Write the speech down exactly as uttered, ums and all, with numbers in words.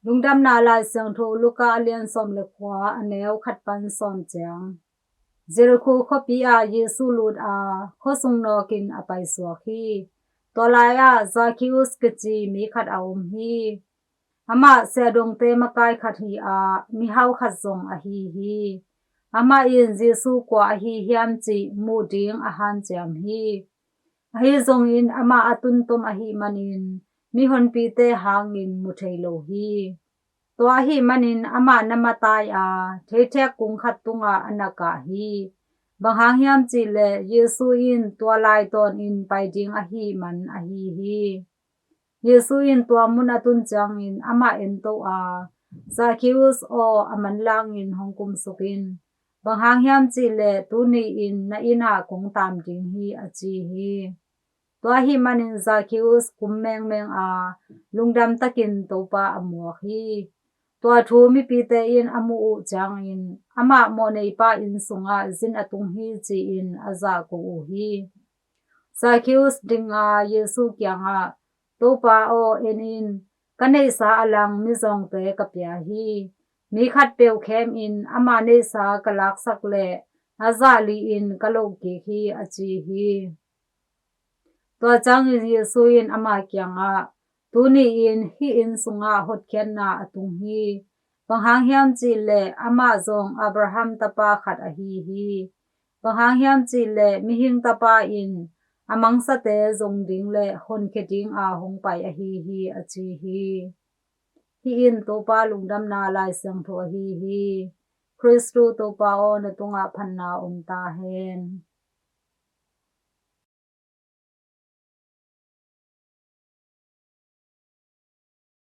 Lungdamna Lai Siangtho Luka a lian sawm le kua, a neu khat pan sawm ciang. Jericho khuapi ah Jesu lut a, khuasung nawkin a paisuak hi. Tua lai-ah Zacchaeus kici mi khat a om hi. Amah siahdongte makai khat hi a, mihau khat zong ahi hi. Amah in Jesu kua ahi hiam cih muh ding a hanciam hi. Ahi zongin amah a tuntom ahih manin mihonpite hangin mu thei lo hi. Tua ahih manin amah na matai a, theithiak kung khat tungah a na kah hi. Bang hang hiam cih leh Jesu in tua lai tawnin pai ding ahih man ahi hi. Jesu in tua mun a tun ciangin amah ento a, Zacchaeus aw, a manlangin hong kumsuk in. Bang hang hiam cih leh tuni-in na inn ah kong taam ding hi, a ci hi. Tua ahih manin Zacchaeus kum mengmeng a, lungdam takin Topa a muak hi. Tua thu mipite in a muh uh ciangin amah mawhneipa inn sungah zin a tung hi, ci-in a zahko uh hi. Zacchaeus ding a Jesu kiangah, Topa aw, en in, ka neihsa a lang mizawngte ka pia hi. Mi khat peuh khemin ama neihsa ka laksak leh a zah li-in ka loh kik hi, a ci hi. Tua ciangin Jesu in ama kiangah, tuni-in hih inn sungah hotkhiatna a tung hi. Bang hang hiam cih leh amah zong Abraham tapa khat ahi hi. Bang hang hiam cih leh Mihing Tapa in a mangsate zong ding le honkhia dinga hong pai ahi hi, a ci hi. Hih in Topa Lungdamna Lai Siangtho ahi hi. Khristu Topa aw, na tungah phatna om ta hen.